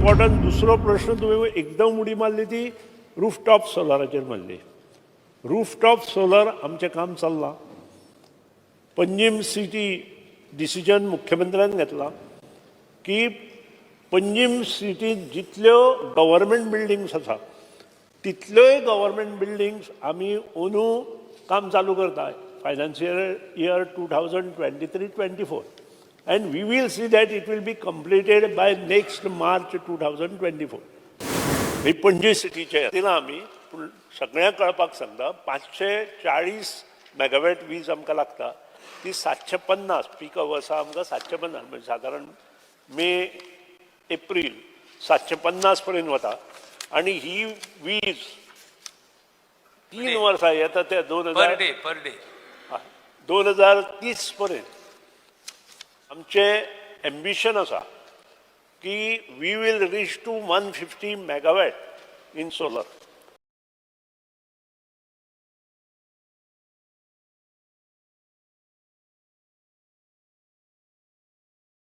Important दुसरो प्रश्न तुवें एकदम उडी मारली ती रुफटॉप सोलराचेर मारली. रुफटॉप सोलर आमचें काम चल्लां. पंजीम सिटी डिसिजन मुख्यमंत्र्यान घेतला की पंजीम सिटींत जितल्यो गव्हर्मेंट बिल्डिंग्स आसा तितल्योय गव्हर्मेंट बिल्डिंग्स आमी अंदू काम चालू करता, financial year 2023-24, and we will see that it will be completed by next March 2024. ही पणजी सिटीचे दिलां आमी, पूण सगळ्यांक कळपाक सांगता, 540 मेगावॅट वीज आमकां लागता, ती 750 पीक अवर्सा आमकां 750, म्हणजे सादारण मे एप्रील 750 पर्यंत वता आनी ही वीज 3 वर्सां येता त्या दोन पर हजार डे, पर डे. 2030 पर्यंत आमचें एम्बिशन आसा की we will reach to 150 megawatt in solar.